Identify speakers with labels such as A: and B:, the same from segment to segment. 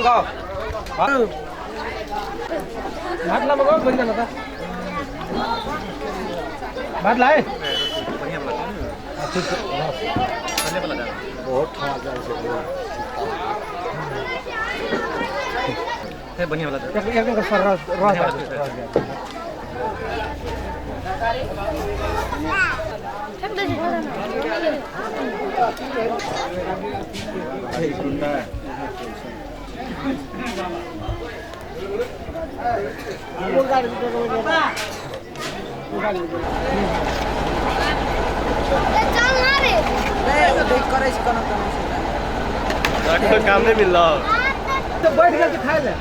A: लगाओ। भात ला मगाओ बढ़िया लगा भात लाए
B: बहुत ठंडा जाए
C: है बढ़िया वाला।
A: एक एक सर रस रस
C: काम नहीं मिल रहा
A: तो बैठ गए तो खाए ले।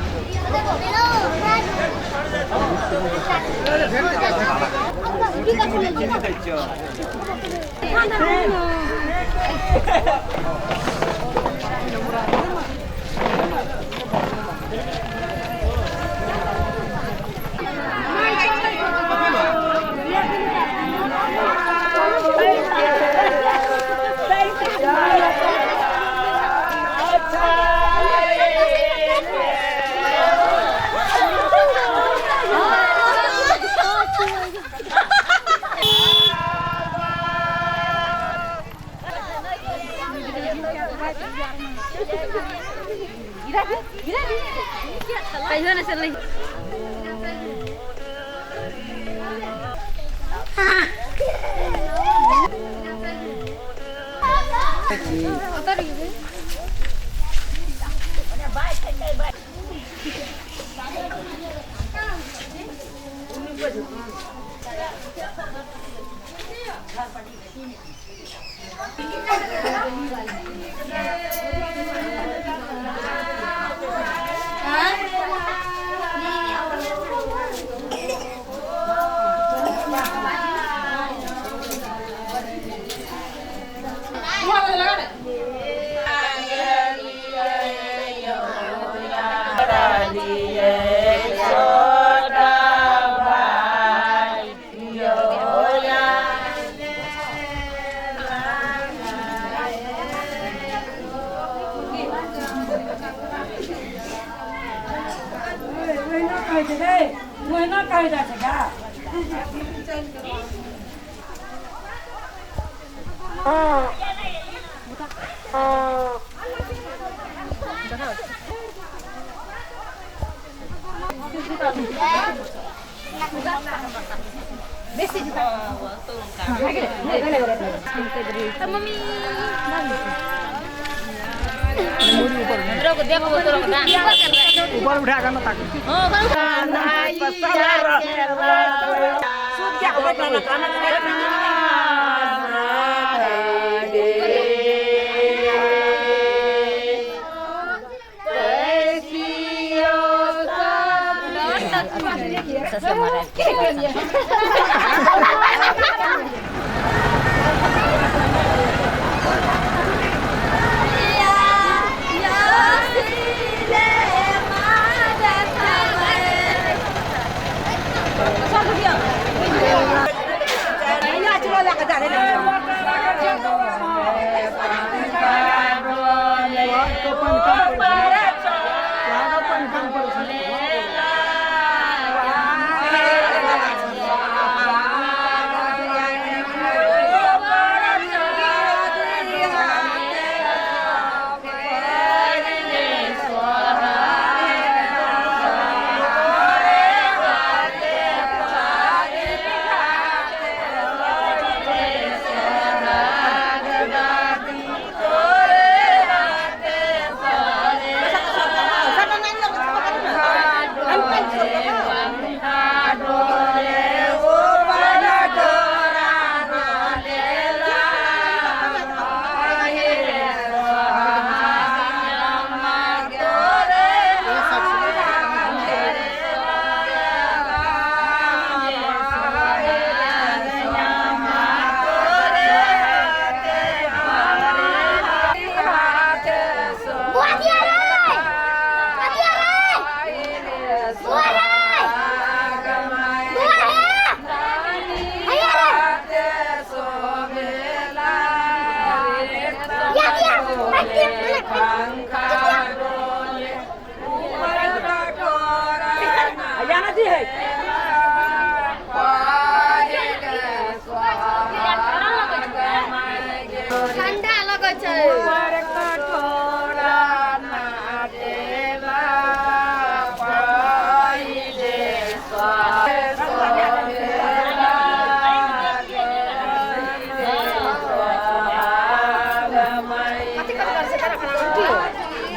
A: ऊपर उठा कर ना ताकि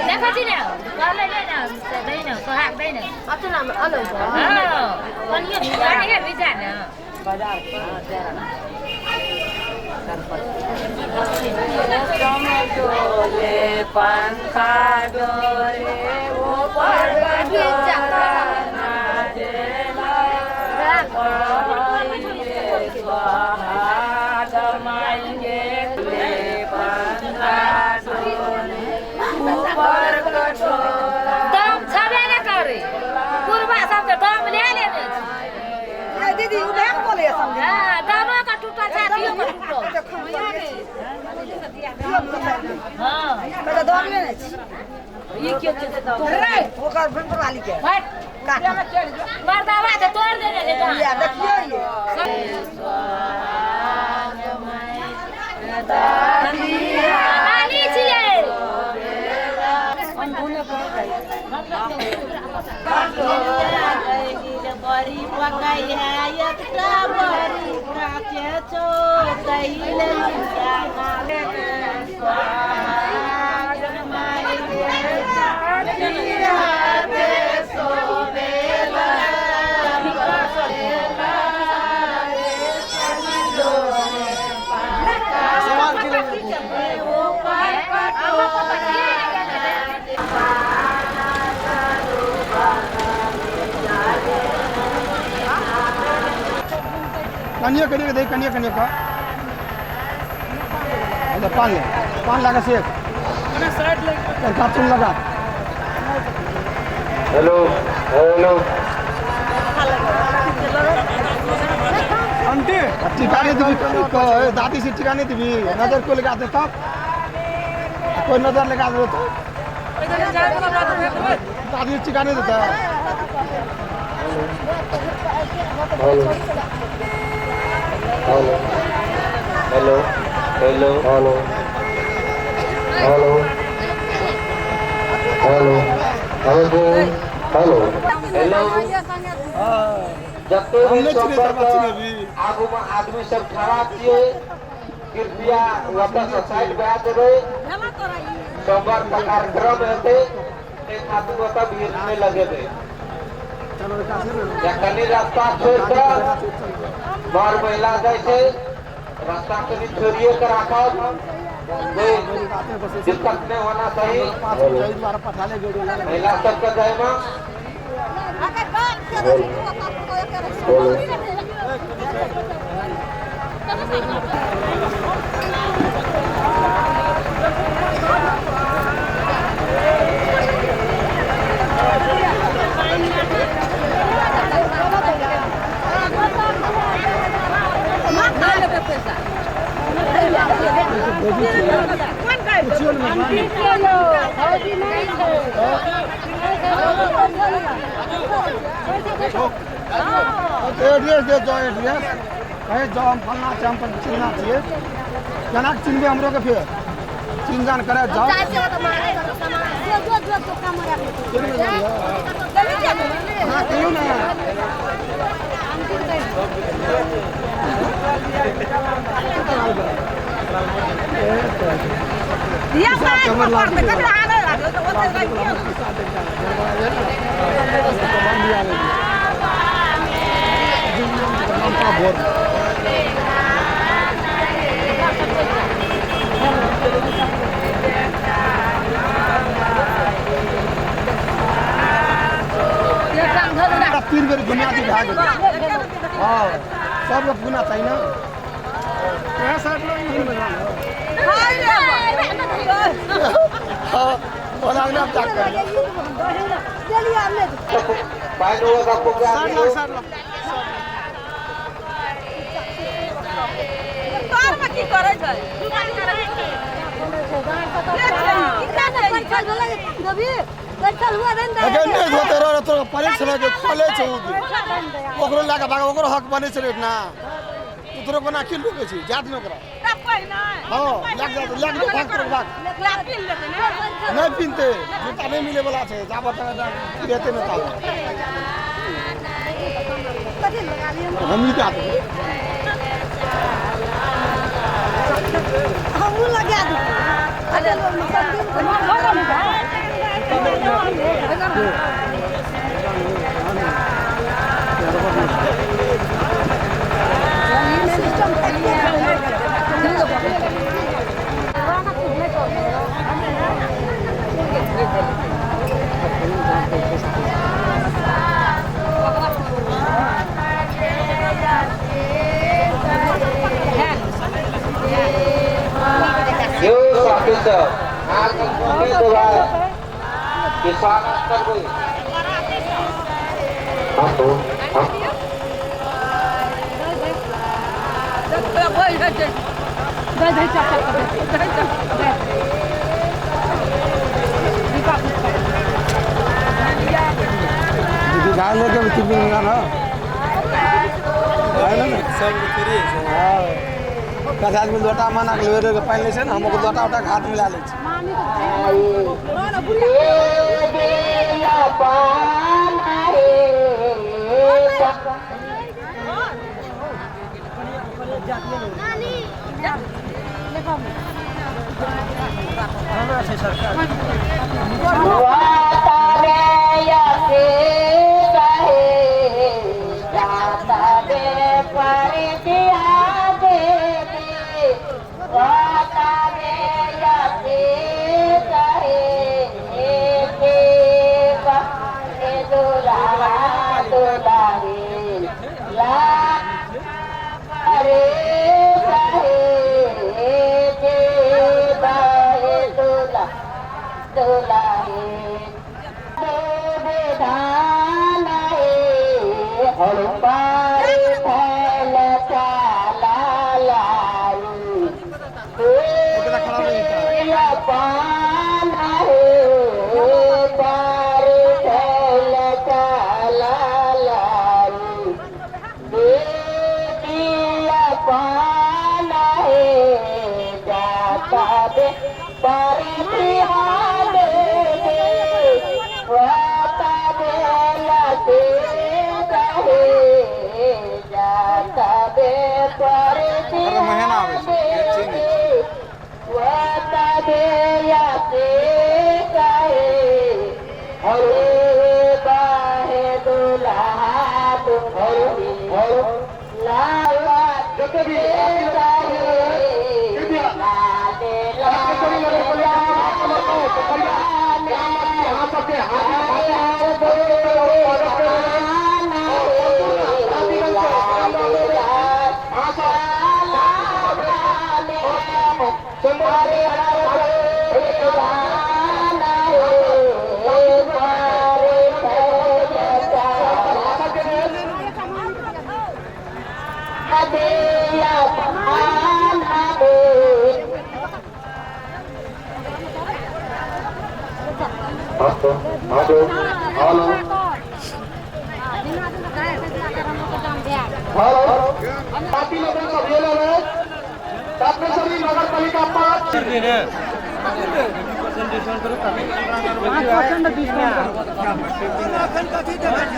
B: देखै छी ने कहले नहि ने से दै ने सोहाग दै ने हँ कनियो कनिये भिजा ने।
D: पंखा डोले ऊपर
B: दाम छबे ने करे, बुढ़बा सबके दाम ले लेने छै।
E: दीदी उएह बोले समझे।
B: हँ, दामो के टूटल छै, अथियो के टूटल। हँ।
E: तऽ दबे नहि छी ओकर वाली के।
B: हट, मर्दाबा तऽ तोड़ि देने छै दाम।
E: या देखियौ ये।
B: नानी छियै।
D: बड़ी पकै है एकटा बड़ी काचे छौ तैले।
A: कनिए कनिए दे, कनिए कनिए का अच्छा पान ले, पान लगा से चुन लगा।
F: हेलो हेलो
A: आंटी टिकाने दिबी, दादी से टिकाने दिबी। नजर को लगा दे तब कोई नजर लगा दे तो दादी से टिकाने देता।
F: Hello hello hello hello hello hello hello hello hello hello. जते भी संपर्क आगू में आदमी सब खड़ा छियै, कृपया ओतऽ से साइड भए जेबै। सोमवार का कार्यक्रम हेतै, ताहि खातिर ओतऽ भीड़ नहि लगेबै। या कनि रास्ता छोड़ि कऽ मर महिला जाइ छै, रास्ता कनि छोड़िए के राखब, कोई दिक्कत नहीं होना चाहिए महिला सबके जायमे।
A: एड्रेस दे जाओ, एड्रेस कहे जाओ, हम फलना छै, हम चिन्हना छियै, केना के चिन्हबै हमरो के, फेर चिन्ह जान करे जाओ। हाँ कहियौ ना। तीन बेर घुमा दी भए गेलै। हाँ सब लोग घुमना चाहिए ना। हाँ ओकरो लए कऽ भाग, ओकरो हक बनै छै ना, तोरो कोना की लुकै छी जात ने ओकरा। हाँ लए कऽ लए कऽ भाग, तोरो भाग नहि पीनते, जूता नहि मिले वाला छै, जाबत तक रहते ने ताबत। हम ही दे
E: हमहूँ लगा दी।
F: यो साथी सब आगे के स्वागत करबै।
A: दस आदमी लोटा माना के लोहे के पानि लै छै ने, हम ओकर लोटा उटा के हाथ मिला लै छी।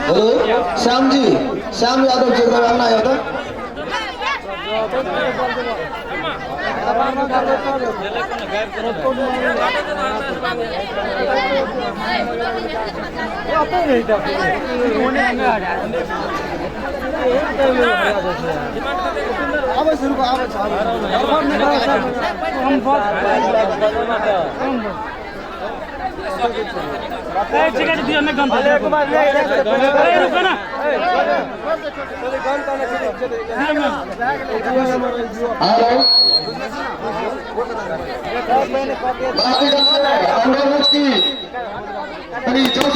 G: हेलो श्याम जी, श्याम यादव जी आना यादव।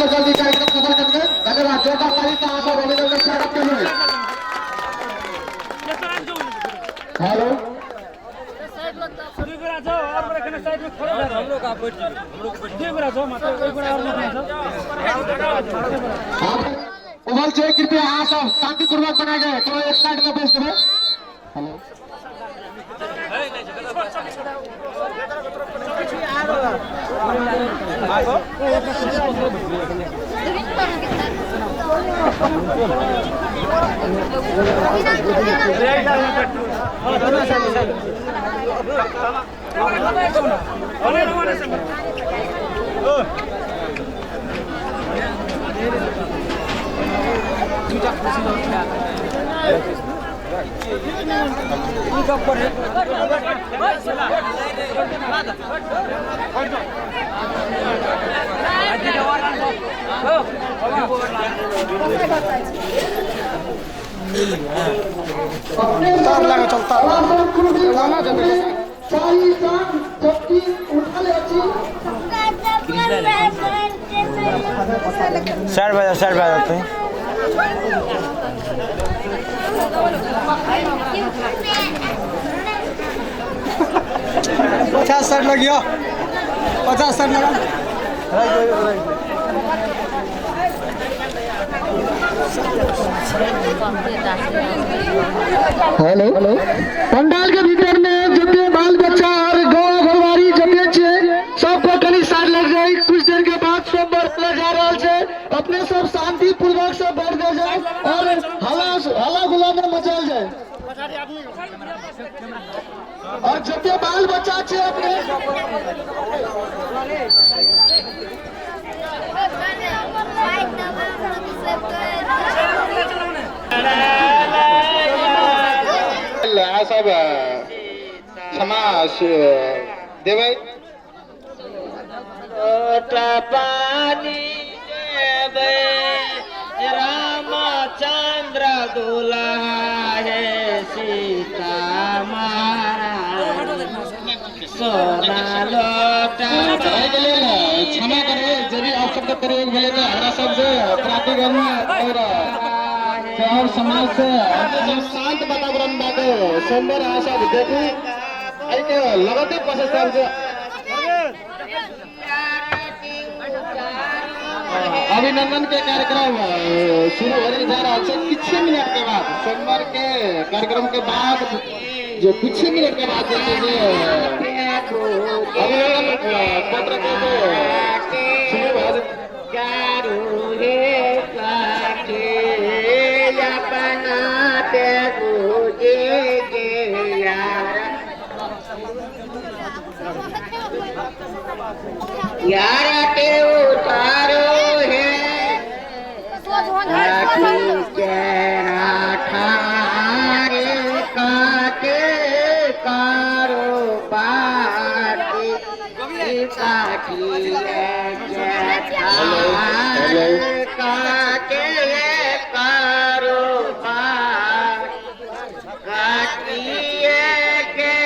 H: जल्दी कार्यक्रम सफल करते। धन्यवाद। जोरदार ताली का आप अभिनंदन स्वागत करते। हेलो उमर छै, कृपया अहाँ सब शांतिपूर्वक बना के कोनो एक साइड में बैस देबै। हेलो
A: तार लगा चलता
F: साइड बजा तुम।
A: 50-60 लग गया, 50-60 लगा।
H: हेलो पंडाल के भीतर में जते बाल बच्चा और गाँव घरवारी जते छे सबको कनी साइड लग जाए। कुछ देर के बाद सब बढ़ते जा रहा है, अपने सब शांति पूर्वक सब बैठ जाए और हला गुला में मचल जाए। और जते बाल बच्चा छे अपने
G: सब क्षमा देवे
F: पानी देवे रामचंद्र दुल्हा है सीता महारानी सोना लोटा।
G: क्षमा करे यदि आप शब्द प्रयोग भेलै तऽ हमरा सबसे प्रार्थीगण और समाज से शांत वातावरण बाटे सोमवार अहाँ सब देखू एहिके लगते पश्चात जे अभिनंदन के कार्यक्रम शुरू होने जा रहा है। किछ मिनट के बाद सोमवार के कार्यक्रम के बाद जो कुछ मिनट के बाद जे अभिनंदन पत्र के शुरू भऽ
F: यार के उतारो है काटे कारो बाटी काटी काटे कारो काटी के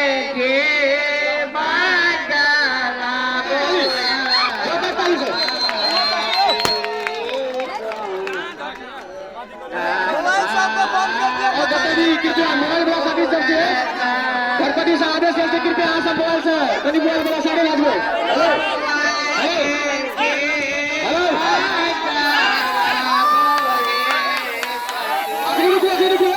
H: कृपया मोबाइल वाला साथी सब जे गणपति से आदेश है कृपया अहाँ सब मोबाइल से कनी मोबाइल वाला साइड लागबो। हेलो हेलो अभी रुको अभी रुको।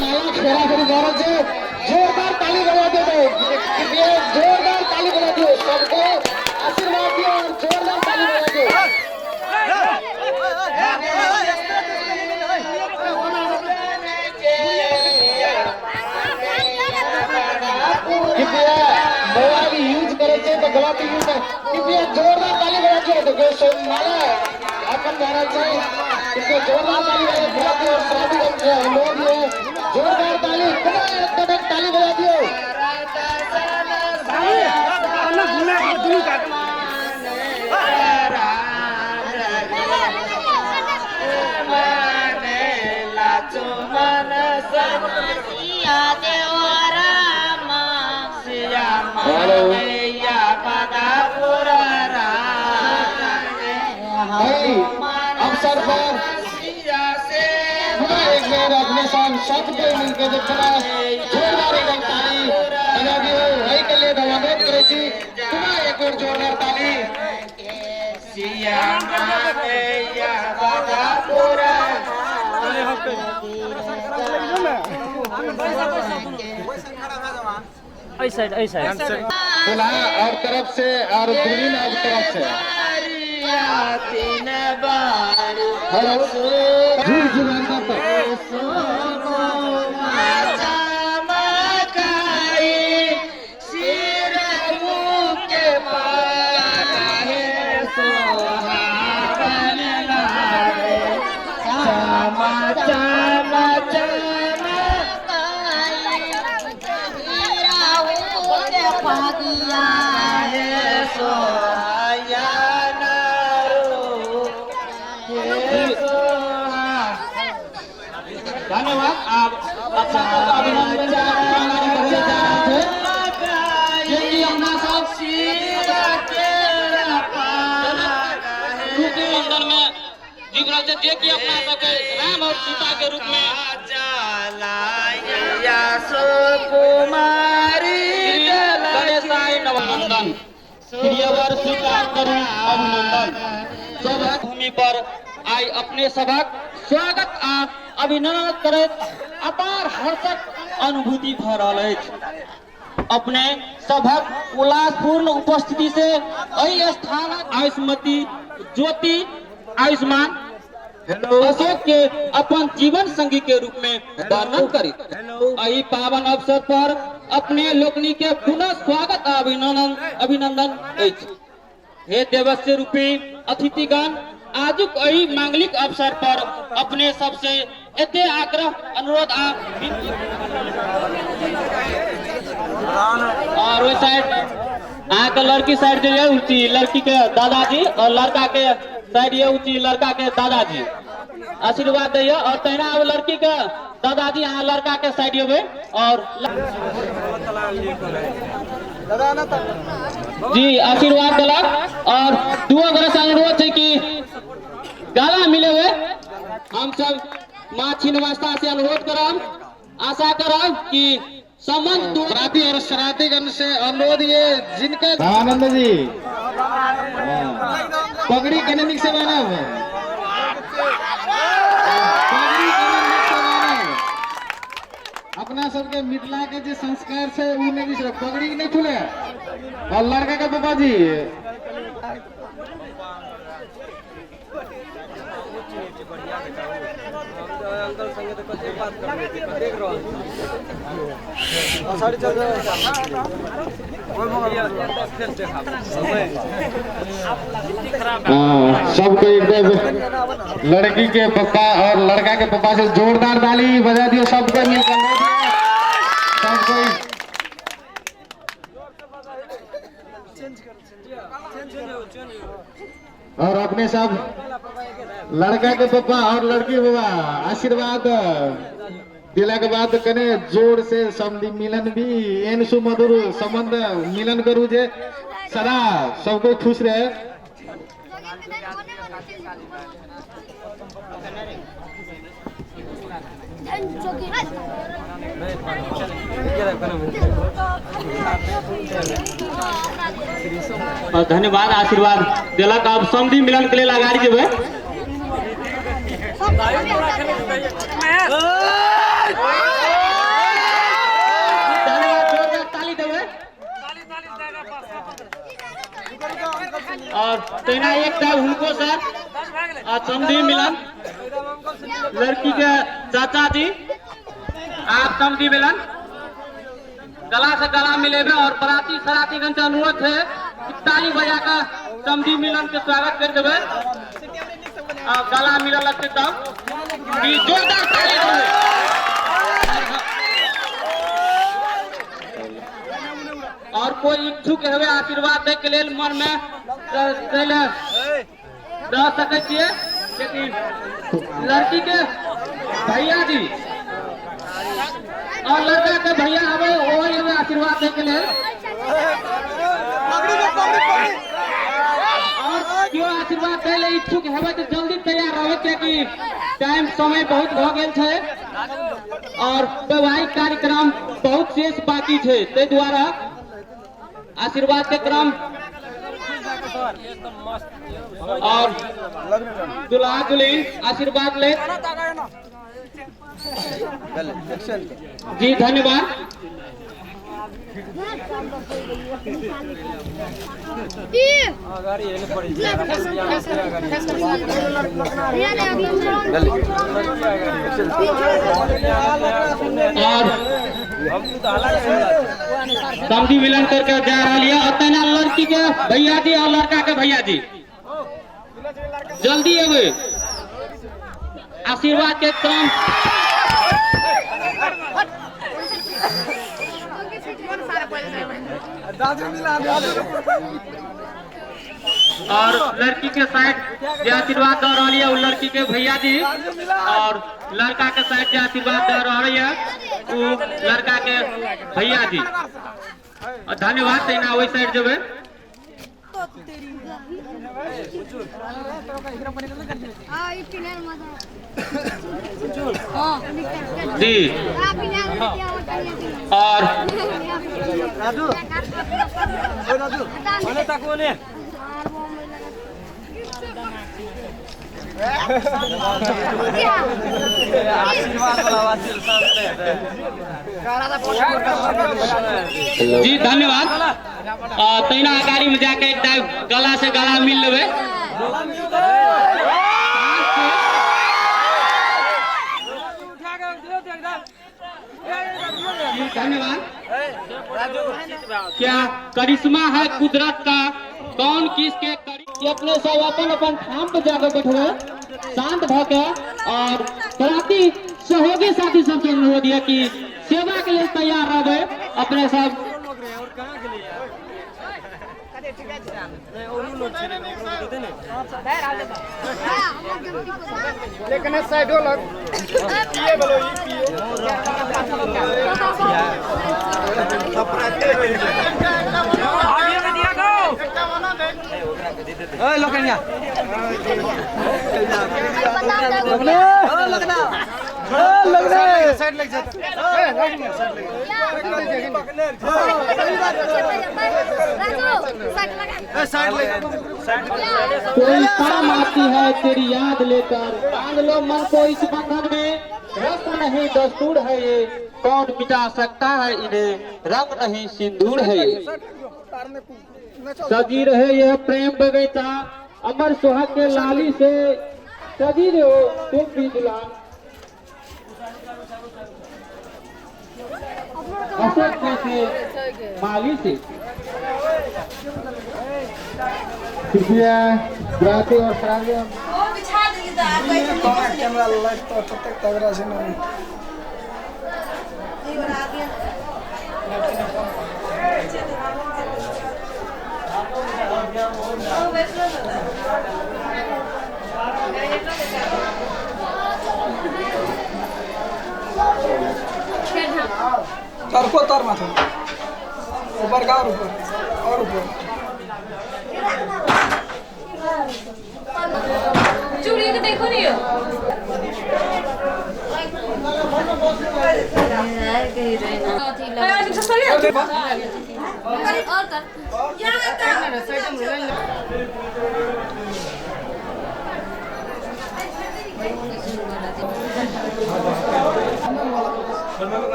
H: माला फेरा फेरी जा रहा है, जोरदार ताली बजा दो, कृपया जोरदार ताली बजा दो, सबको आशीर्वाद दियो और जोरदार ताली बजा दो। कृपया मोबाइल यूज करे छे तो गलत यूज है, कृपया जोरदार ताली बजा दियो। तो माला अपन जा रहा है, कृपया जोरदार ताली बजा दियो और शादी लोग जोरदार ताली ताली बजा दियो। अवसर पर एक बेर अपने सब सबके मिलके देखना जोरदार एकदम ताली बजा दियो। एहि के लिए अनुरोध करै छी पुनः एक बेर जोरदार ताली।
C: एहि साइड
G: दूल्हा और तरफ से और दुल्हन और तरफ से। हेलो जुग जुगांतर तक।
F: धन्यवाद। आप अच्छा अभिनंदन अपना सब मंदिर में जीव रहे जे कि अपना सबके राम और सीता के रूप में गणेशाय नवनंदन प्रियवर स्वीकार करू अभिनंदन। सभक भूमि पर आई अपने सभक स्वागत आ अभिनंदन करैत अपार हर्षक अनुभूति भ रहल अछि। अपने सभक उल्लासपूर्ण उपस्थिति से एहि स्थानक आयुष्मती ज्योति आयुष्मान अशोक के अपन जीवन संगी के रूप में वर्णन करी एहि पावन अवसर पर अपने लोकनि के पुनः स्वागत आ अभिनंदन अछि। हे देवस्य रूपी अतिथिगण, आजुक एहि मांगलिक अवसर पर अपने सबसे एते आग्रह अनुरोध आ विनती। और ओहि साइड अहाँके लड़की साइड जे ये ऊँची लड़की के दादाजी और लड़का के साइड ये ऊँची लड़का के दादाजी आशीर्वाद दैया। और तहिना अब लड़की के दादाजी अहाँ लड़का के साइड एबै और जी आशीर्वाद देलक। और दुओ गोरे से अनुरोध है कि गला मिले हुए हम सब माँ छिन्नमस्ता से अनुरोध करब, आशा करब कि संबंध
G: बराती और शरातीगण से अनुरोध ये जिनका रामानंद जी पगड़ी कने निक से बान्हब, पगड़ी कने निक से बान्हब। अपना सबके मिथिला के जे संस्कार छै उ नहीं बिसरब, पगड़ी नहीं खुले। और लड़का के पापा जी सबको एकदम लड़की के पापा और लड़का के पापा से जोरदार ताली बजा दियो, सबको मिलकर सबको। और अपने सब लड़का के पापा और लड़की बाबा आशीर्वाद दिला के बाद कने जोर से समधि मिलन भी एन सुमधुर संबंध मिलन करू जे सदा सबको खुश रहे।
F: और धन्यवाद आशीर्वाद दिलक। अब समधि मिलन के लिए अगाड़ी जेबै। धन्यवाद, ताली देबै। और तहिना एकटा हुनको सर आ समधि मिलन लड़की के चाचा जी आप समधि मिलन गला से गला मिलेबे। और बराती सरातीगण से अनुरोध है कि ताली बजा कर समधि मिलन के स्वागत कर देवे और गला मिलल लगते तब जोरदार ताली देबै। और कोई इच्छुक हेबै आशीर्वाद दै के लेल मन में दऽ सकै छियै, लेकिन लड़की के भैया जी और लड़का के भैया आवे वही आशीर्वाद दे के लेल। और क्यों आशीर्वाद दे ले इच्छुक हेबै तो जल्दी तैयार रहबै, कियाकि टाइम समय बहुत भ गेल छै और वैवाहिक कार्यक्रम बहुत शेष बाकी छै, ताहि दुआरे आशीर्वाद के क्रम और दुल्हा दुल्हिन आशीर्वाद ले जी। धन्यवाद।
I: और समधी मिलन करके जा रहा है। और तेना लड़की के भैया जी और लड़का के भैया जी जल्दी अबे आशीर्वाद के क्रम। और लड़की के साइड जे आशीर्वाद दे रही है वो लड़की के भैया जी, और लड़का के साइड जे आशीर्वाद दे रही है वो लड़का के भैया जी। और धन्यवाद। तहिना ओहि साइड जेबै। जी और जी धन्यवाद। तहिना गाड़ी में जाके एकटा गला से गला मिल लेबै। धन्यवाद। क्या करिश्मा है कुदरत का, कौन किसके करीब। अपने सब अपन अपन ठाम पर जाकर बैठबै शांत भ के। और क्रांति सहयोगी साथी सबसे अनुरोध है कि सेवा के लिए तैयार रहबै अपने सब।
A: लेकिन साइडो लग पिए बोलो ई पिए आगे दिया गो ए लोकनिया लगने लगना लगने साइड लग जाता ए लगने साइड लग
I: कोई काम आती है तेरी याद लेकर, बांध लो मन को इस बंधन में। रस्म नहीं दस्तूर है ये, कौन मिटा सकता है इन्हें, रंग नहीं सिंदूर है ये। सजी रहे यह प्रेम बगीचा अमर सुहाग के लाली से, सजी रहो तुम भी दुल्हन अशोक जैसे माली से।
G: कृपया बराती और सरागे
A: कैमरा लाइट तो तक तगड़ा से नहीं। तर को तर माथा ऊपर का और ऊपर और ऊपर
B: चूड़ी के देखो नहीं हो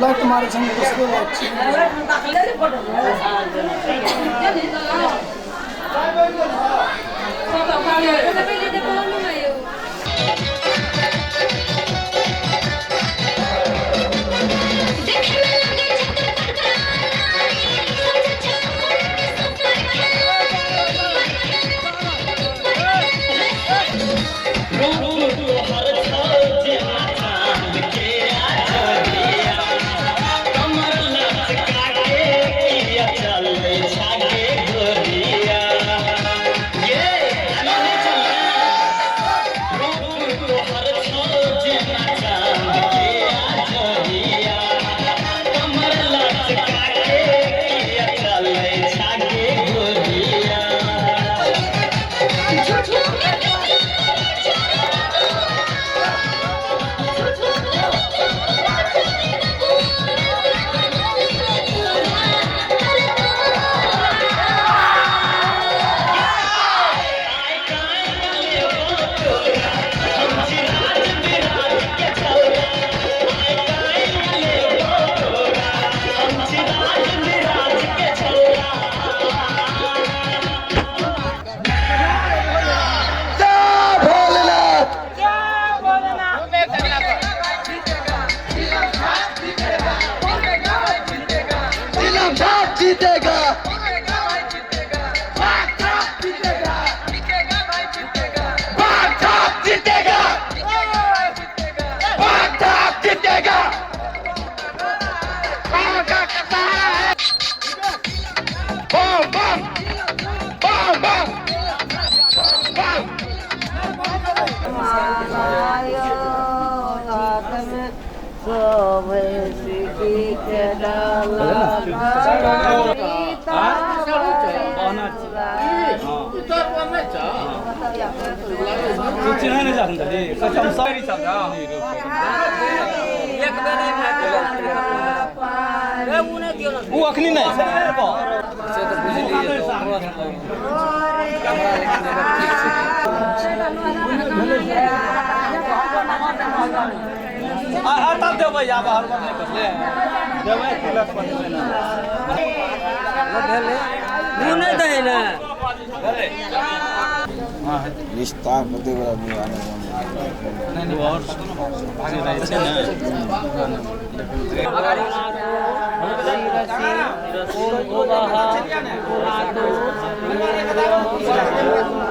A: लाइट मारे छन कसको लाइट
J: चल छागे गोरिया। ओ अखनी नहि तब देबै आब हड़बड़ नहि करले देबै तिलक पर
D: नहि दै ने
K: रिश्ता कते बड़ा बुरा
J: नहीं और जे रहै छै ने।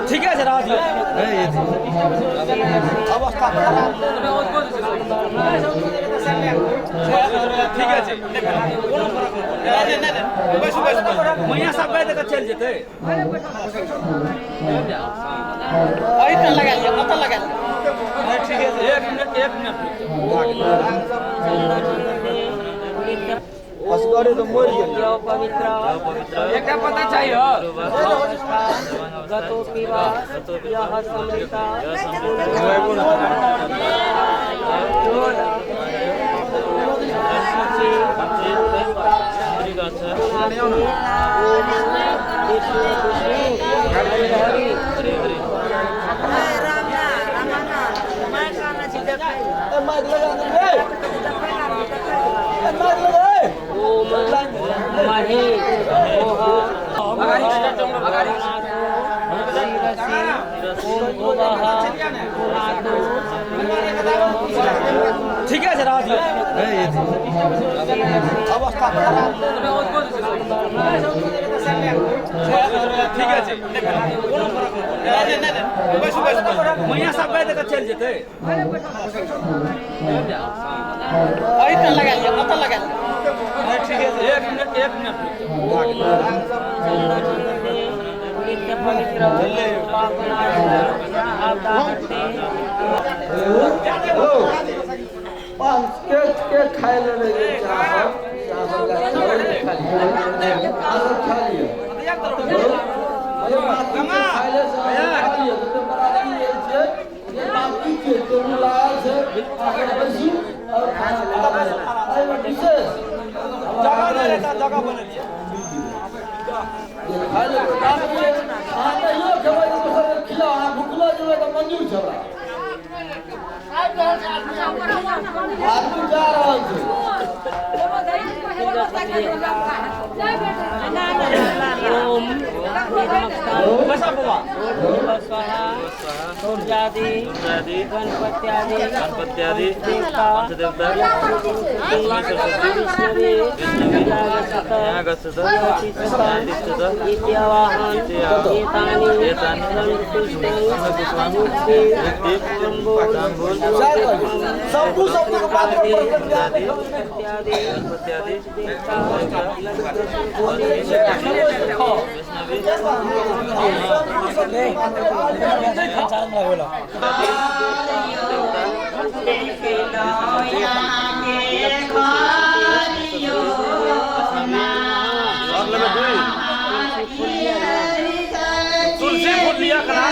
J: ठीक है राज अवस्था ठीक है मैया सब बैठ के चलि जेतै। लगा लिया पता लगा लिया ठीक है। एक मिनट एक मिनट
A: असगरे तो मर गेल।
D: पवित्र
J: एकटा पता चाहिए
D: गतो पिबा यह समृता
J: ठीक है राज
A: अवस्था
J: ठीक है मैया सब बैठ के चलि जेतै।
D: लगा लिया पता लगा लिया
J: ठीक है। एक मिनट एक मिनट
A: के खाय ले
J: जगह बनेलिए
A: मंजूर छै आदमी जा रहल छै।
D: सूर्यादि गणपत्यादि
C: गणपत्यादि पंचदेवता
J: तुलसी फूल लिया करा।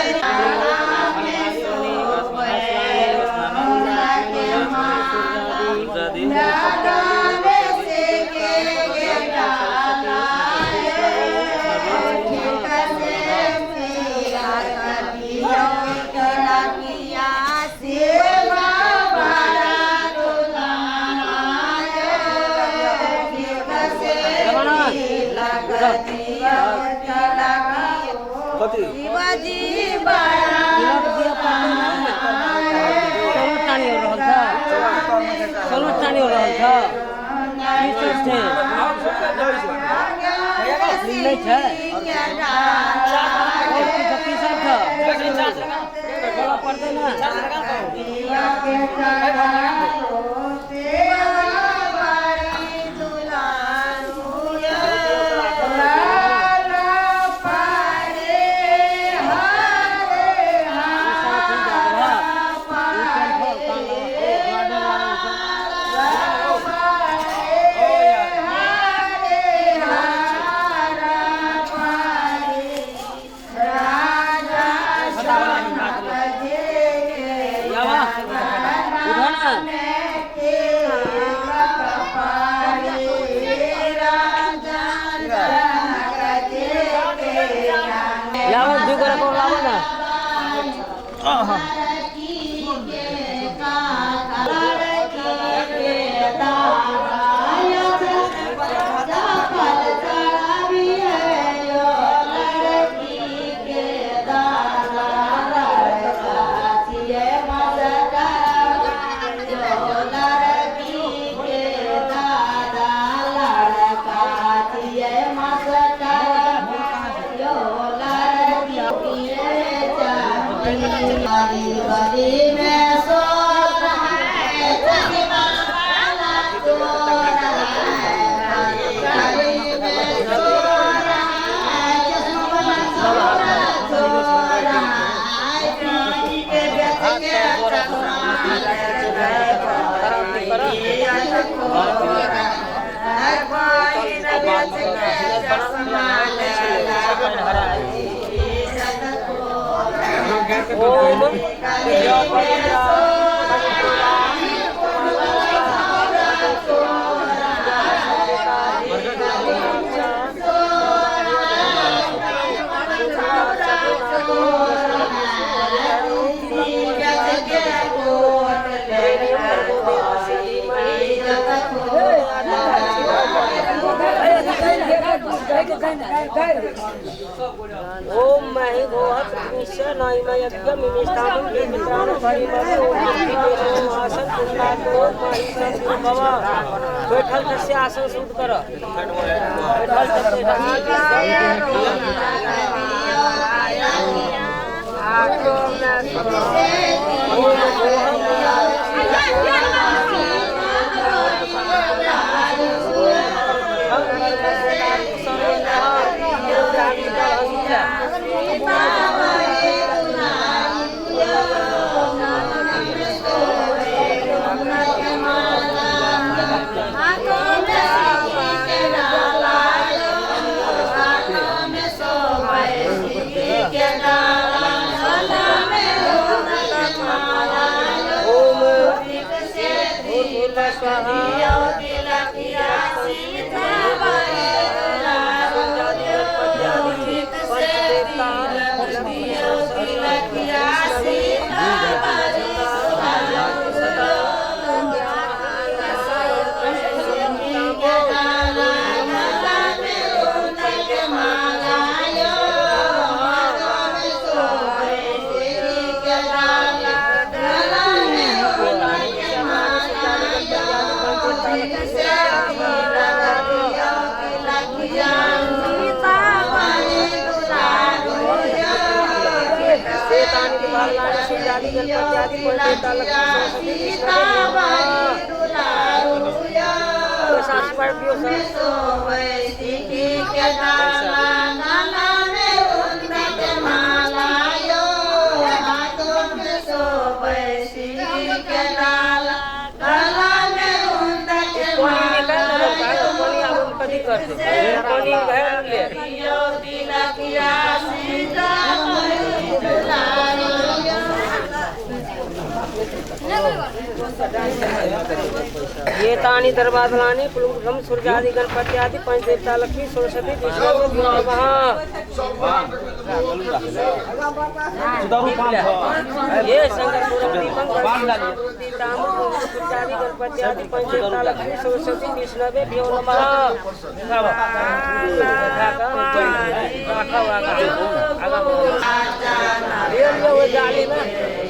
D: ओम महि गोह पृथ्वीश आसन बैठल से आसन शुद्ध कर बैठल। ये तानी दरबादलानी पुलुम सूर्यादि गणपति आदि पंच देवता लक्ष्मी सरस्वती विष्णु नमः। ये शंकर सूर्यादि गणपति आदि पंच देवता लक्ष्मी सरस्वती विष्णुवे भ्यो नमः। जाली में
C: एक,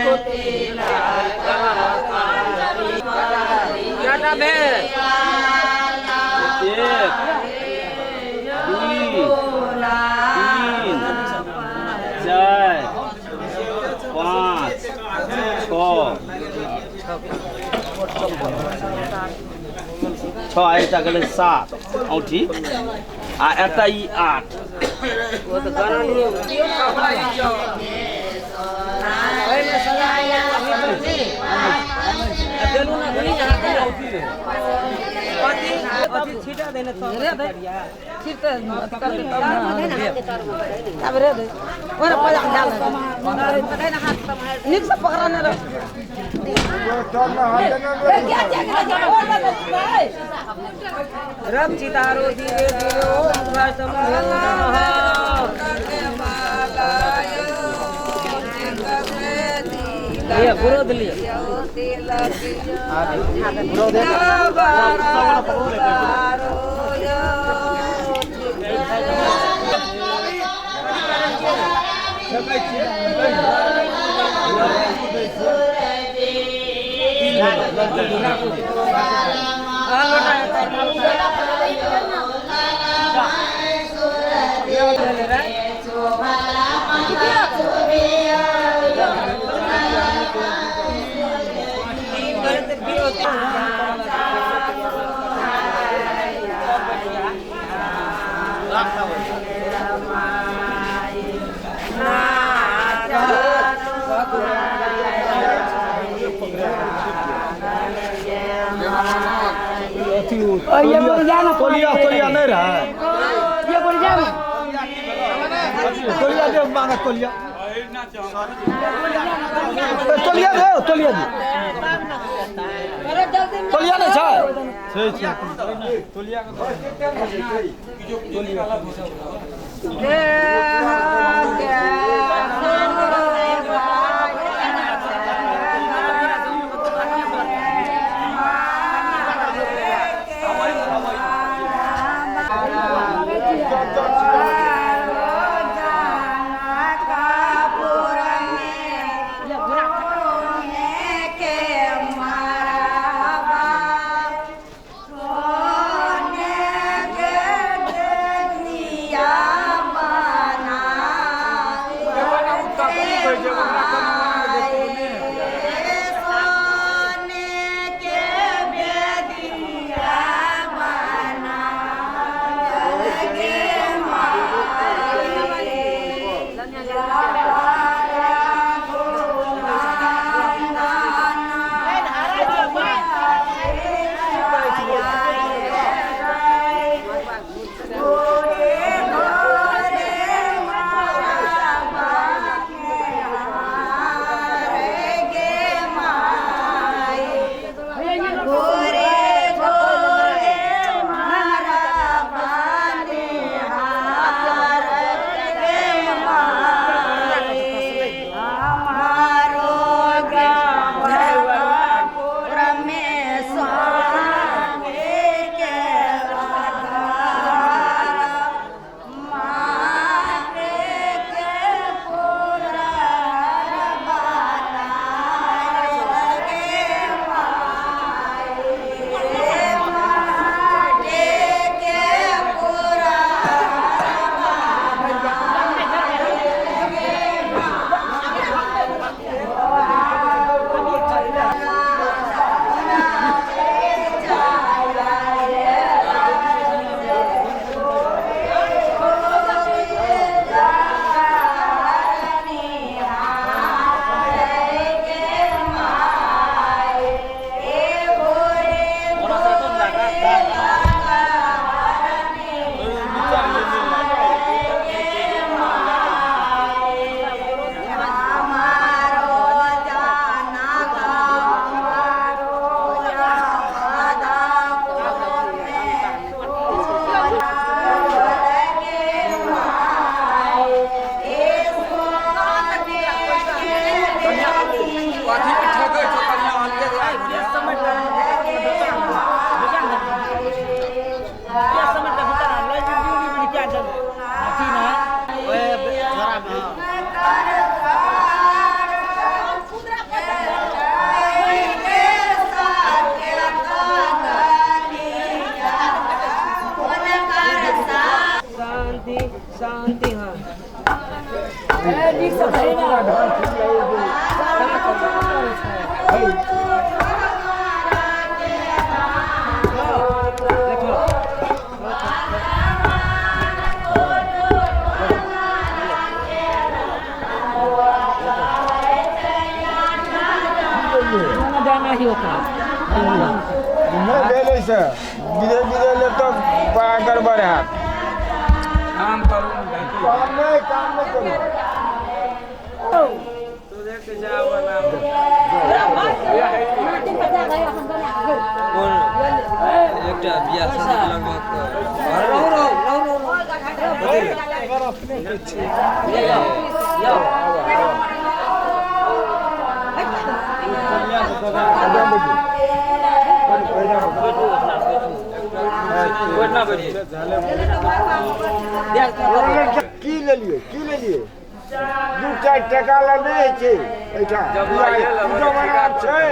C: 2, 3, 4, 5, 6। 6 एकटा गेलै 7 औंठी आ एतऽ ई 8।
D: रब चितारो धीरे धीरे ओम लिया गुरोद लिया
J: तोलिया तोलिया नहीं रहा है, तोलिया दे मांगा, तोलिया तोलिया दे, तोलिया दे, तोलिया नहीं छै तोलिया।
D: शांति। हाँ चाही ओकरा।
K: नहि भेलै से धीरे धीरे लेब तऽ बड़ा गड़बड़ हैत।
J: काम करू,
K: काम नहि, काम नहि करू।
J: एकटा बियाह शादी लगभग
K: की लेलिए, की लेलिए? 2-4 टका ला नहि होइ छै एहिठाम। जमाना छै।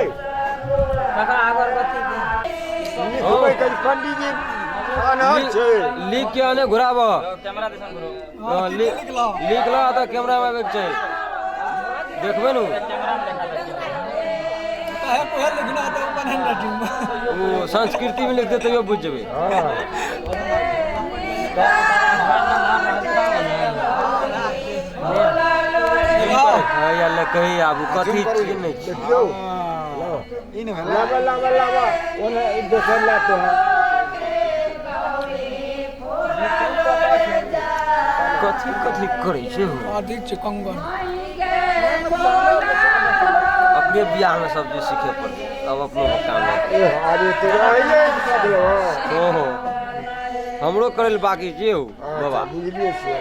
K: लिखबै कनि पंडीजी अनहर छै।
J: लिख के आने घुराब। लिख ला तऽ कैमरा में आबैके छै, देखबै नु। ओ संस्कृति में लिख दे तैयो बुझ जेबै। कही आबू कथी छी नहि छी।
K: देखियौ लाबा लाबा लाबा ओने दोसर ला तो है।
J: कथी कथी करै छै हो? अपने बियाह में सब चीज सीखे पड़तै तब अपनो काम
K: ए अरे तोरा आइए सकलो।
J: हो हमरो करै लए बाकी जे हो बाबा।
K: बुझलिए से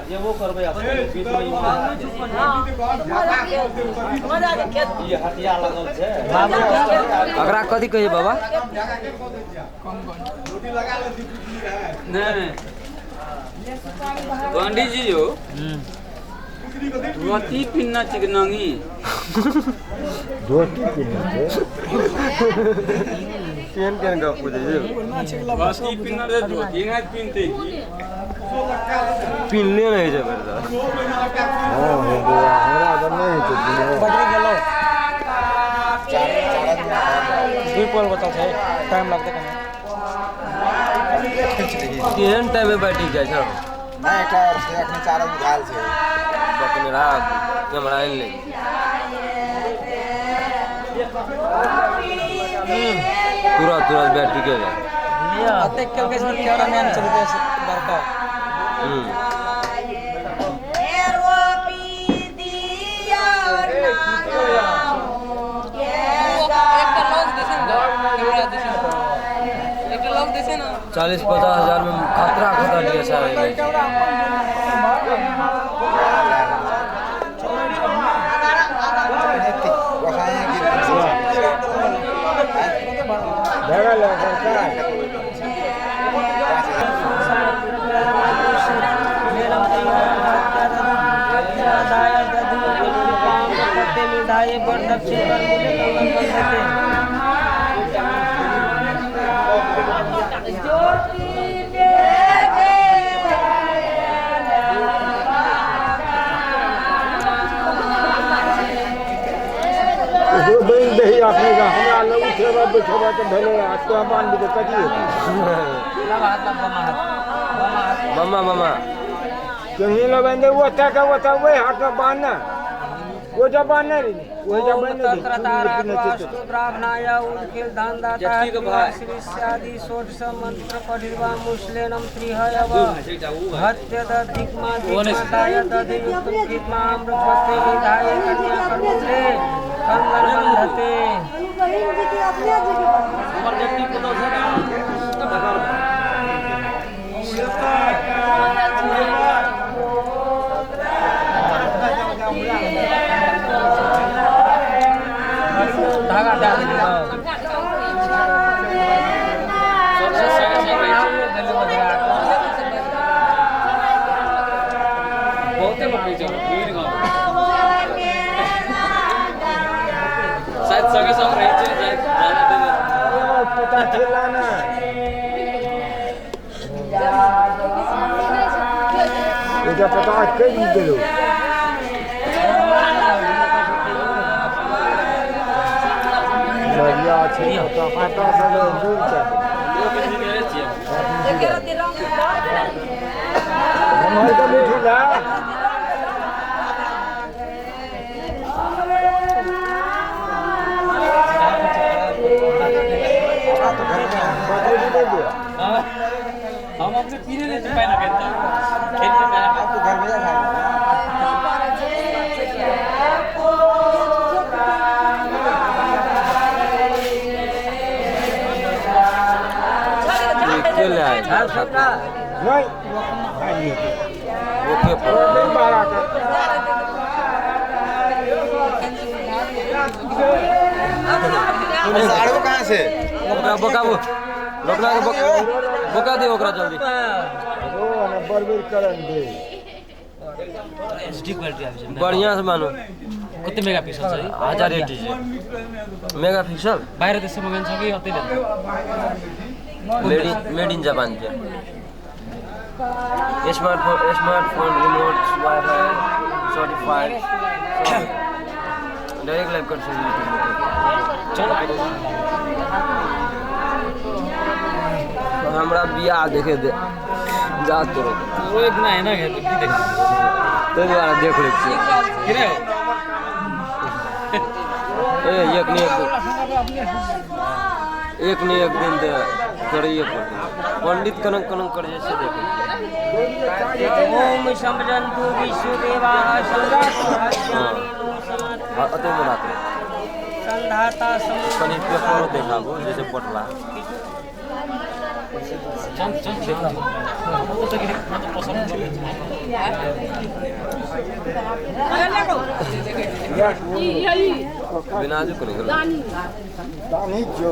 C: जेबो करबै हटिया लगल छै।
J: अकरा कथी कहै बाबा?
C: नहीं पंडित जी जो धोती पिन्ना चिकनांगी
K: धोती पिन्ना छै।
J: केहन केहन गप बुझै छै?
C: धोती पिन्ना रे धोती नहि पिनते की
J: पिन्ने नहि छै भरि।
K: हां हमरा तऽ नहि होइ छै।
J: बटरी गेलो दुई पल बचल छै, टाइम लगतै कनी। केहन टाइम में बैठी जाइ छै?
K: नहि एकटा और छै, अखने 4 आदमी घायल छै।
J: बकने रहा कैमरा आनि ले। तुरंत तुरंत बैटरी के जाए।
D: अतेक केलकै से कैमरामैन चलते से बड़का।
J: चालीस 50 हजार में खतरा खतरा लिया सारे।
K: अपने का हमरा लग उठेबा बैठेबा तऽ भेलै। आ तोरा बान्हि देबै कथी हेतै?
J: मामा मामा
K: कहीं लग बान्हि दे ओतऽ के ओतऽ ओहि हाथमे बान्ह ने, ओहिटा बान्ह ने, ओहिटा बान्हि ने।
D: धागा डाल
C: बहुते लोग शायद सगे संग रहै छै, शायद ज्यादा दिन
K: पता चला ना। এটা पता कहि गेलो। बढ़िया छै पता पता से दूर छै। हमारे का मीठी ला
J: हम अपने पीने नहीं चुकाए ना कहता खेलिए मेरा
F: आप तो घर में जा
K: नहीं
C: ओके
K: नहीं बारह का
F: साड़ो कहाँ से
C: ओकरा बकाबू ओकरा के बका दे ओकरा जल्दी
K: ओ ना बरबर करन दे
J: एचडी क्वालिटी आबि छै
C: बढ़िया से मानो
J: कति मेगापिक्सल छ
C: 1080 छै मेगापिक्सल
J: बाहिर देश से मंगाइन छ कि अतै
C: मेड इन जापान छै smartphone remote wifi certified direct live कर सकते चलो हमरा बियाह देखे दे जा तोरो
J: वो एक ना है ना की देख
C: तो द्वारा देख लै छियै
J: के रे
C: ए एक ने एक दिन दे करैए पड़तै पंडित कनक कनक कर जैसे देखे
D: ओम समजन्तु विश्वदेवाः
C: अते में राखो
D: संधाता
C: कनि पेपरो देखाबो जैसे पटला
J: चल चल देखा वो तो कि म त पसन्द
C: बिना जो कने
K: दानी जो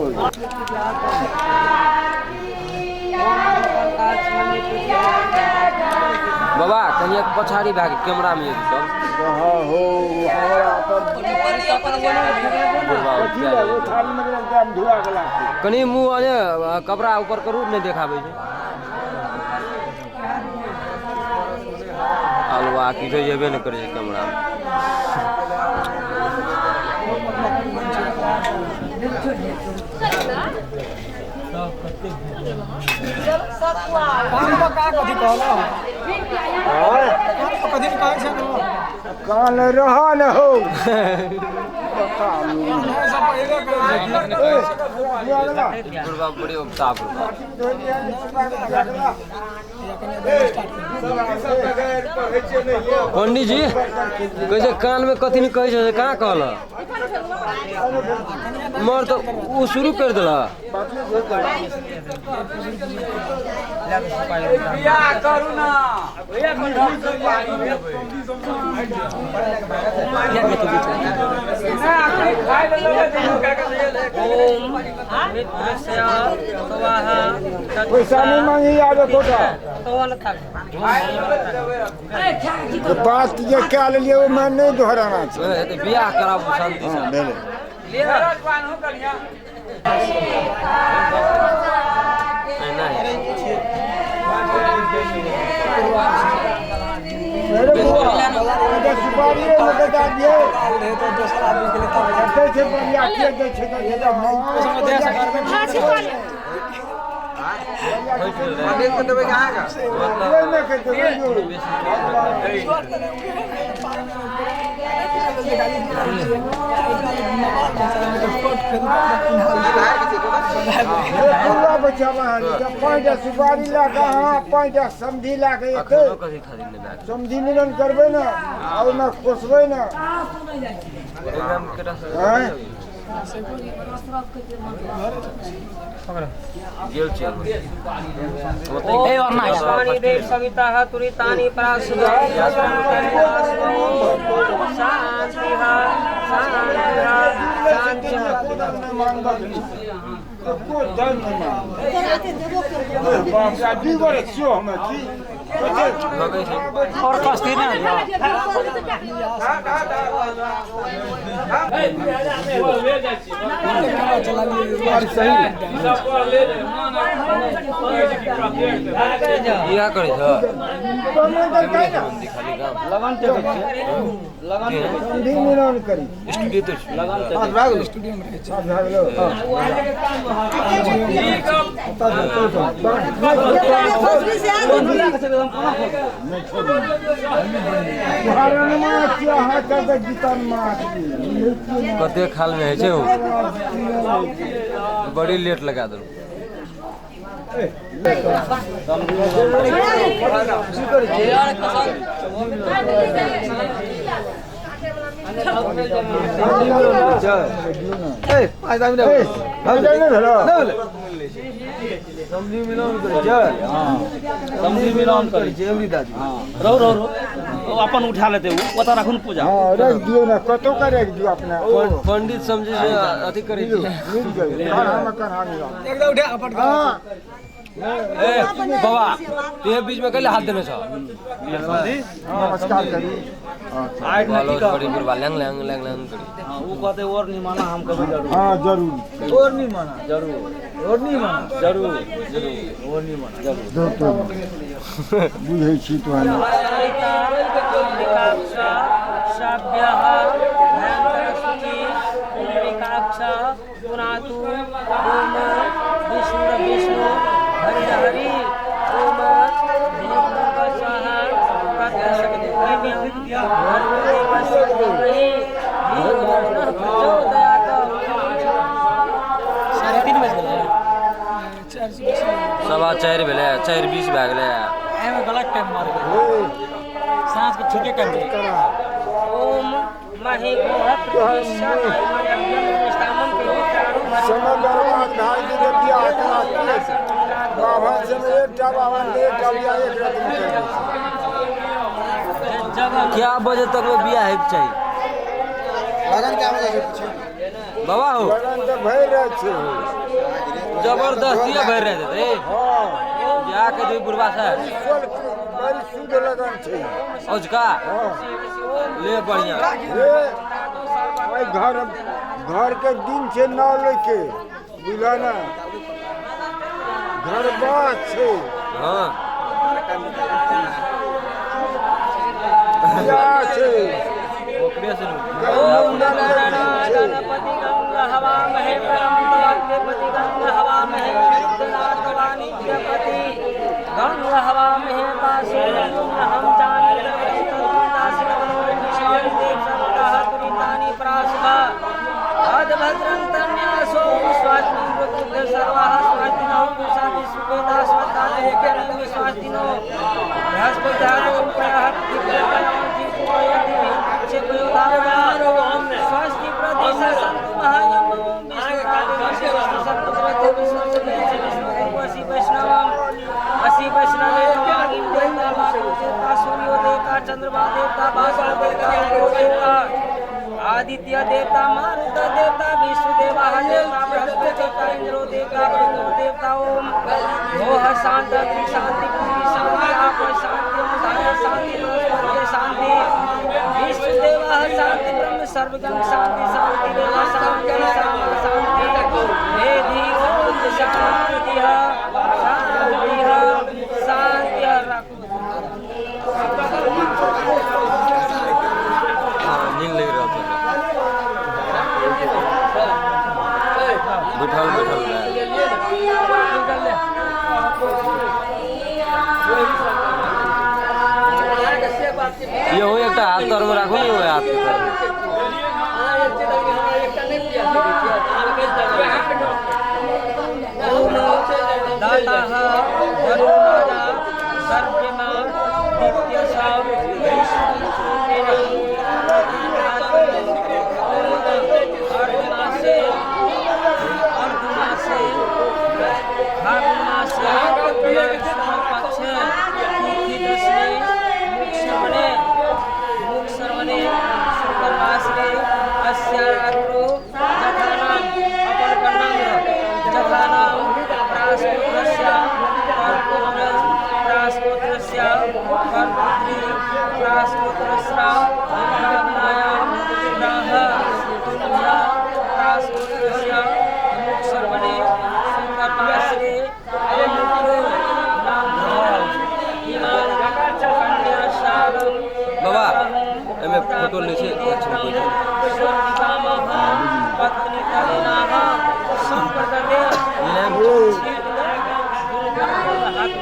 C: बाबा कनिया पछाड़ी भाग कैमरा में सब
K: हां हो हमरा अपन थाली में हम धुआ के लागते
C: कनि मुंह अने कपड़ा ऊपर करू नहीं देखाबै छै अलवा किछो जेबे नहीं करै छै कैमरा में
K: कान रहा न हो
C: बुढ़वा बड़ी उपताप पंडित जी कहै कान में कथी नहीं कहै छै कहाँ कहल मर तो वो शुरू कर दिल
K: पैसा नहीं मांगी यार कोटा बात जे क्या लिए वो मैं नहीं दोहराना चाहिए
C: बियाह कराबू शांति से
K: भेलै बच्चा सुपारी लए अहाँ 5टा समधी लए के एतै समधी मिलन करबै ने आ ओहिमे खोसबै ने
D: सविता तुरितानि
J: और कस्ती ना
C: इहा करै छ
K: समधी मिलन करी
C: स्टूडियो तो
K: स्टूडियो में रहै छै
J: हम कोना खोजबै?
K: नहि छोड़ू। तोहर माछ छियै, अहाँ कहबै गीतन माछ छियै।
C: कते खाल में होइ छै ओ, बड़ी लेट लगा देलहुँ।
J: समझी मिलान करै छै, समझी मिलान करै छै एवरी दादी। रहो रहो रहो, ओ अपन उठा लेतै, ओ ओतऽ राखू ने पूजा।
K: हँ, राखि दियौ ने, कतौ के राखि दियौ अपना।
C: पंडित समझी से अथी करै छै।
K: मिल गेल, कन्हा मे कन्हा मिला।
J: एकदम उठा अपन।
K: हँ।
C: ए बाबा, तू बीच में कैले हाथ देने छ?
K: नमस्कार करी।
J: आइट ने की
C: बड़ी
J: कहब?
C: बुढ़बा लैंग लैंग लैंग लैंग करी।
J: हाँ, ओ कहते और नहीं माना, हम कहबै जरूर।
K: हँ जरूर।
J: और नहीं माना जरूर, और नहीं माना जरूर, जरूर और नहीं माना जरूर।
K: दो तो बुझै छी तोहन।
D: सभ्यः भयंकर शुचि पुंडरीकाक्ष पुनातु ओम विष्णु विष्णु हरि हरि ओम भूर्भुवः स्वाहा तत्सवितुर्वरेण्यं भर्गो देवस्य धीमहि धियो यो नः प्रचोदयात्।
J: 3:30 बज गेलै।
C: 4:15 भेलै, 4:20 भए गेलै।
J: एहिमे गलत टाइम मार गेलै, साँझके ठीके टाइम भेलै।
D: ओम महे
K: समय बर्बाद भए गेलै बियाह करा के। बाभन से एकटा बाभन के एकटा बियाह एक राति मे करि दै छै।
C: क्या बजे तक में बियाह होइके चाही?
A: लगन क्या बजे छै पूछियौ।
C: बाबा हो,
K: लगन तऽ भरि राति छै।
C: जबरदस्ती भरि रहे रे।
K: हँ।
C: बियाह के दी बुढ़बा से
K: बड़ी शुद्ध, बड़ी शुद्ध लगन छै।
C: औजका
K: हँ।
C: ले बढ़िया।
K: हे, ओहि घर घर के दिन छै नाव लैके, बुझल ने, घर बास छै।
C: हाँ।
K: बियाह छै।
C: ओकरे से
D: ओम गणगणा गणपति गंग हवामहे गणपति गंग हवामहे गणपति गंग हवामहे वासुदेवं हम भद्रं तन्यासो स्वास्ति प्रबुद्ध सर्वाः स्वास्तिनो विशाति सुपेता स्वतादेव स्वास्तिनो बृहस्पतिधातो प्रयाः स्वस्ति प्रदेश सन्तु महायम ओम विष्णु सन्तु विष्णु विष्णु वैष्णवम असी वैष्णवे देवता देवता सूर्यो देवता चंद्रमा देवता भास्कर देवता देवता आदित्य देवता मारुत देवता विष्णु देवा देवता बृहस्पति देवता इंद्रो देवता वरुण देवता ओम भोः शांत शांति पृथ्वी शांति आप शांति धाय शांति वनस्पति शांति विष्णु देवा शांति ब्रह्म सर्वगम शांति शांति देवा शांति शांति शांति वेदि ओम शांति शांति शांति।
C: नीक लागि रहल छै। बैठल बैठल ये हो, एकटा हाथ तर में राखू ने, ओहि हाथ के तर में।
D: ओम दाताः वरुणाः सर्वमा दित्यसा अर्धमासे अर्धमासे फागुनमासे पक्षे तिथि दशमी मुख श्रवणे शुक्रवासरे अस्य रात्रो जथानाम अपन प्रणाम जथानाम प्रास्पुत्रस्य कर्पुत्र प्रास्पुत्रस्य कर्पुत्री प्रास्पुत्रस्रा लग्नायां प्राह तुभ्या प्रास्पुत्रस्य मुख श्रवणे शुक्रवासरे अमुको नाम इमां कन्याशालं
C: बाबा एमे फोटो लै छै अच्छा बैठल।
D: पत्नी तलेनाः सम्प्रदते
C: लैम्प
D: हाथ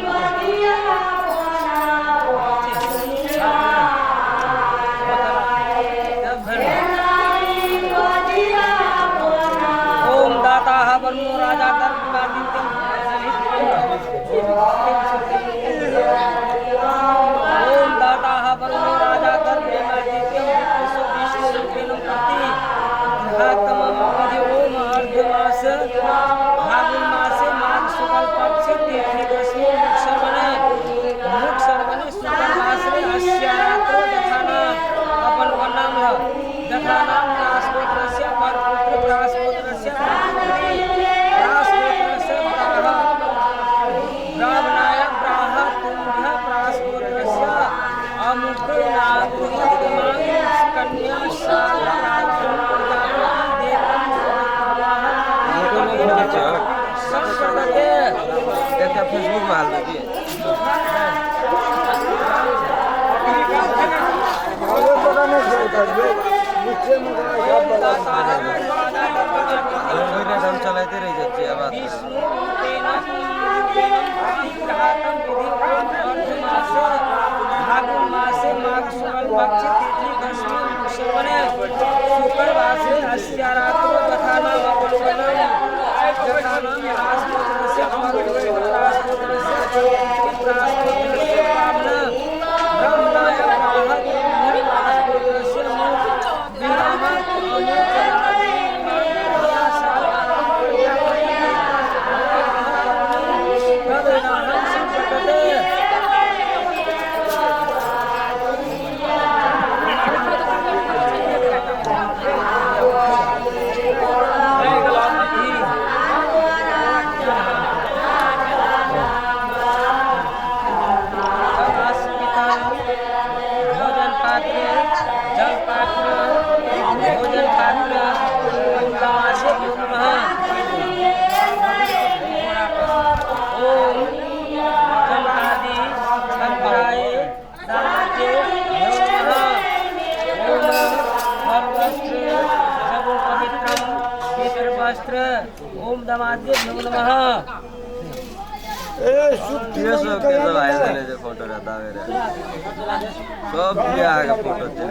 C: हम चलाते रह जाते हैं बात।
D: मासे माघ शुक्ल पक्ष तिथि दशमी श्रवणे शुक्रवासरे अस्यारात्रो कथानाम अपलोकनम कथानाम राजपुत्रस्य राजपुत्रस्य राजपुत्रस्य पावन ब्रह्मणाय राजपुत्रस्य विराम ओम दमाद्य नमः।
C: ये सब के सब आए थे जो फोटो रहता मेरे सब बियाह का फोटो थे।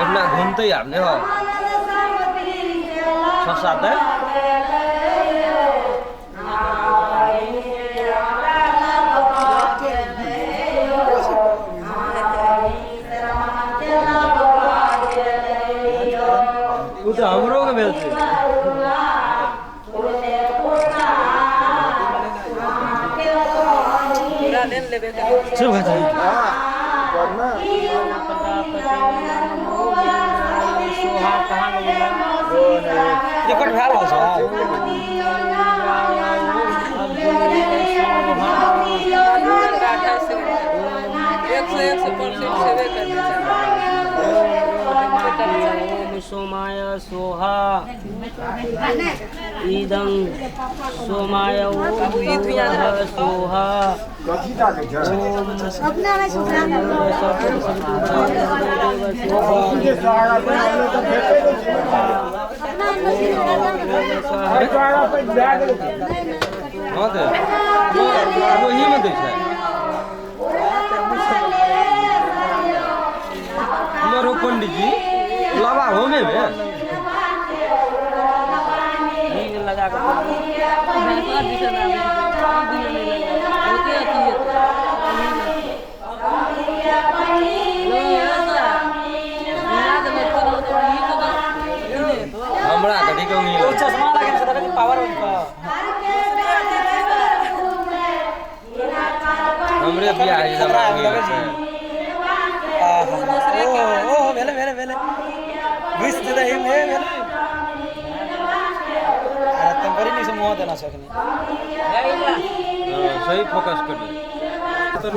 C: इतना घूमते ही आपने हो सब साथ है। तो हमरो के भेल छै।
J: चल भाई रिकॉर्ड भए रहल छै।
D: सोमाय सोहा इदं सोमाय ओम सोहा
C: वही में दै छै मरो पंडित जी लावा होमे में
D: लगा के
C: हमरा कथी के उंगली
J: चश्मा लगे छै त पावर उनका
C: हमरे बियाह है
J: खतरा लगे छै। ओ भेले भेले भेले घुस देले ही में भेले। अरे तुम बड़ी नहीं से मुंह देना सकने
C: सही फोकस कर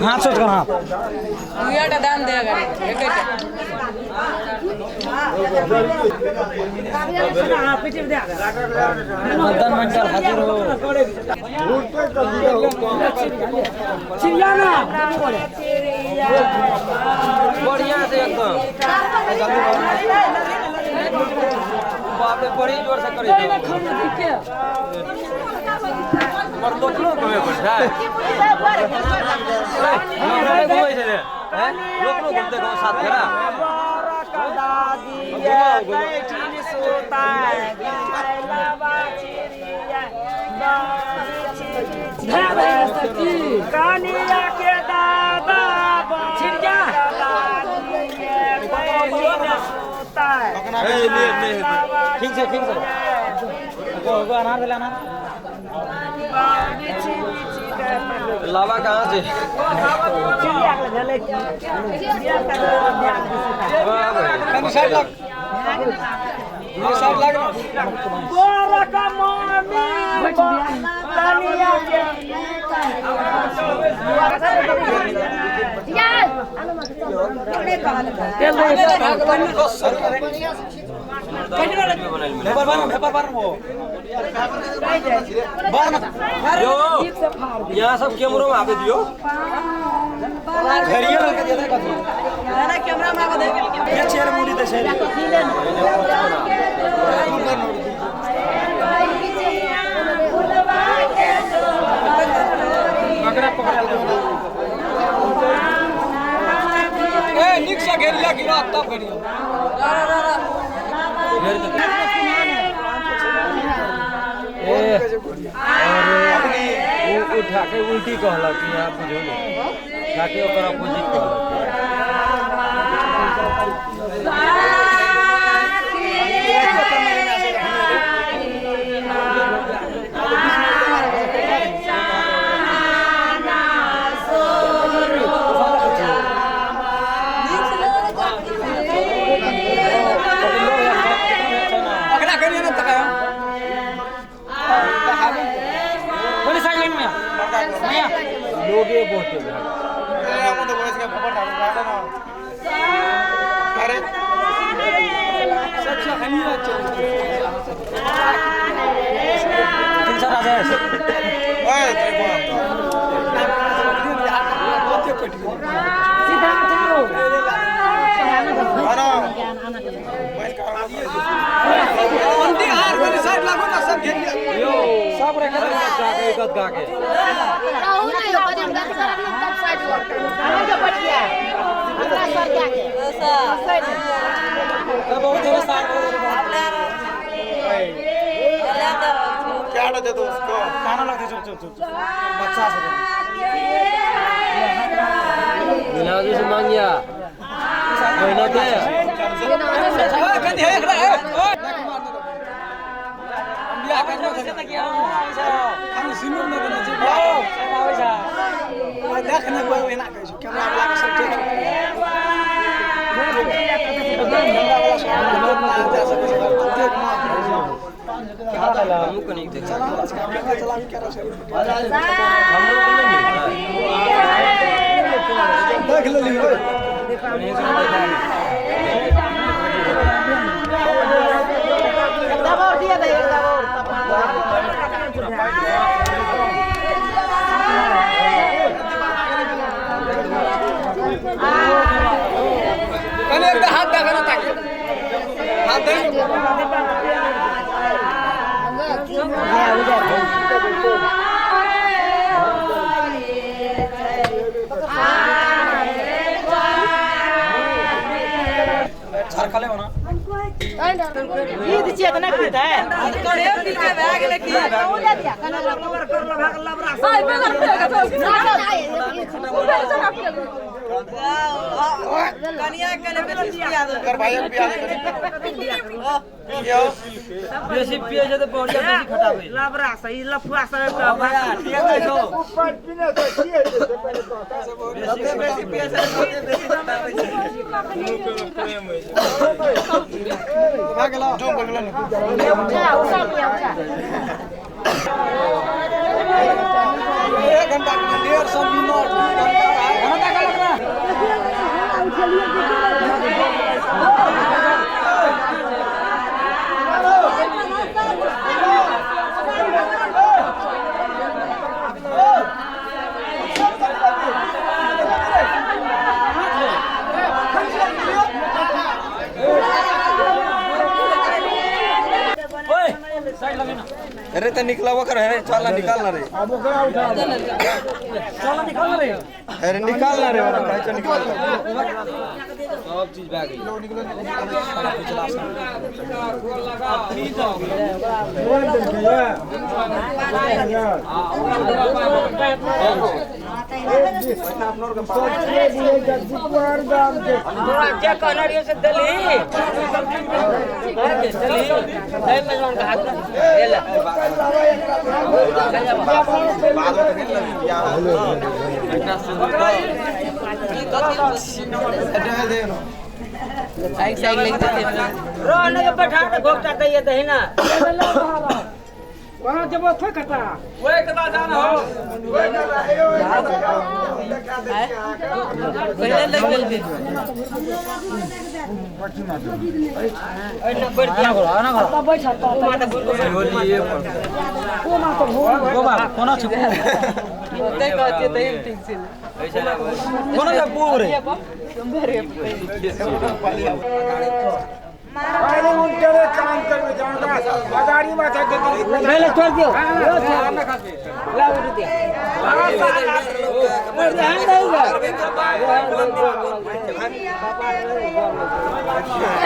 J: हाथ सोच कर। हां
L: दुईटा दाम देगा एकटा
J: मदन मंडल हाजिर हो। चिड़िया ना
C: बढ़िया से एकदम बाप रे बड़ी जोर से करी पर लोकलो घूमे पर छै घूमे छै रे हैं लोकलो घूमते गांव साथ फेरा
D: कनिया के दादा चिड़िया
J: ठीक छै ठीक छै अनार भेलै अनार
C: लावा कहाँ से पेपर बार पेपर बार वो बार मत यो यहाँ सब कैमरो में आबे दियो घरिया लगा दिया था कथी
L: ना कैमरा में आबे दे
J: ये चेयर मुड़ी दे छै पकड़ा पकड़ा ए निक से घेरिया गिरा तब घेरिया
C: ए अरे वो उठा के उल्टी कहलक कि यहाँ बुझो ने उठा के ओकर अपोजिट कहलक। लोगे बहुत है
A: हम तो वैसे खबर डाल ना अरे
J: अच्छा खाली अच्छा तीन चार राजा है
A: ओए
E: सीधा उठाओ
A: अरे
J: अंटी हार मेरी साइड लागो ना सब घेर लिया सब रखे
C: गा के एक गा के
B: रहू नहीं हो बजन गाछ सारा लोग तब साइड हो हमर के पटिया हमरा सर के के साइड
J: तो बहुत है साइड
A: क्या दे दो उसको
J: खाना लगते चुप चुप चुप बच्चा से
C: मिलादी से मांगिया महीना दे
J: कदी है एकरा ए
C: बेसी पिए छै त बढ़िया बेसी खटाबै
D: लबरा सही लफुआ सब
K: ऊपर पीने से की है से पहले
J: बेसी बेसी पिए छै बेसी खटाबै छै
A: भा गेला जो कर गेला
B: उठा उठा उठा
J: एक घंटा 150 मिनट घंटा का लगना
C: अरे तो निकला वो कर है चल निकाल ना रे
K: अब ओकरा उठा
J: चल निकाल ना रे
C: अरे निकाल ना रे वाला काहे निकाल सब चीज भए गेल
A: निकलो
J: पिछला
D: तोरा कहना रहियो से दली दली दही मेजबान के हाथ में ले ले रोहन के बैठा के घोकटा दैये दही ना
J: वहां जब थोड़ी कटा ओए कटा जाना हो
K: अरे उनके काम करने जाऊंगा बाजारी माथा के
D: पहले छोड़ दियो ला उठ दिया ध्यान देगा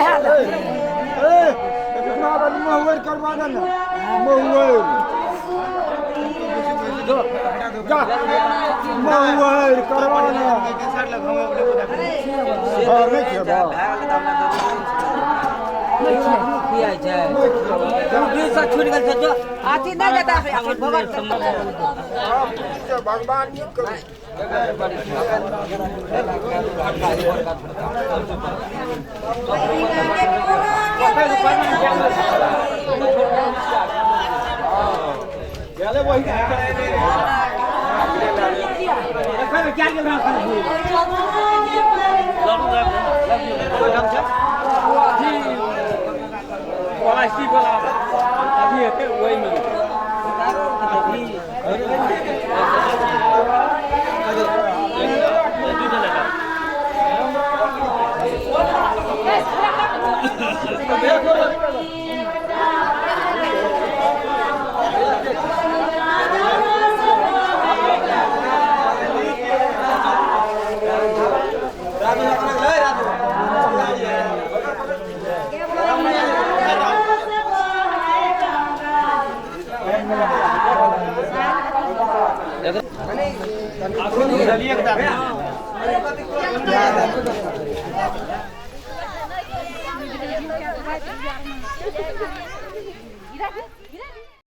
K: ए इतना बड़ महुर करवा ना महुर जा महुर करवा ना हां नहीं खेबा भगवान ठीक करू।
J: प्लास्टिक वाला अभी हेतै ओहिमे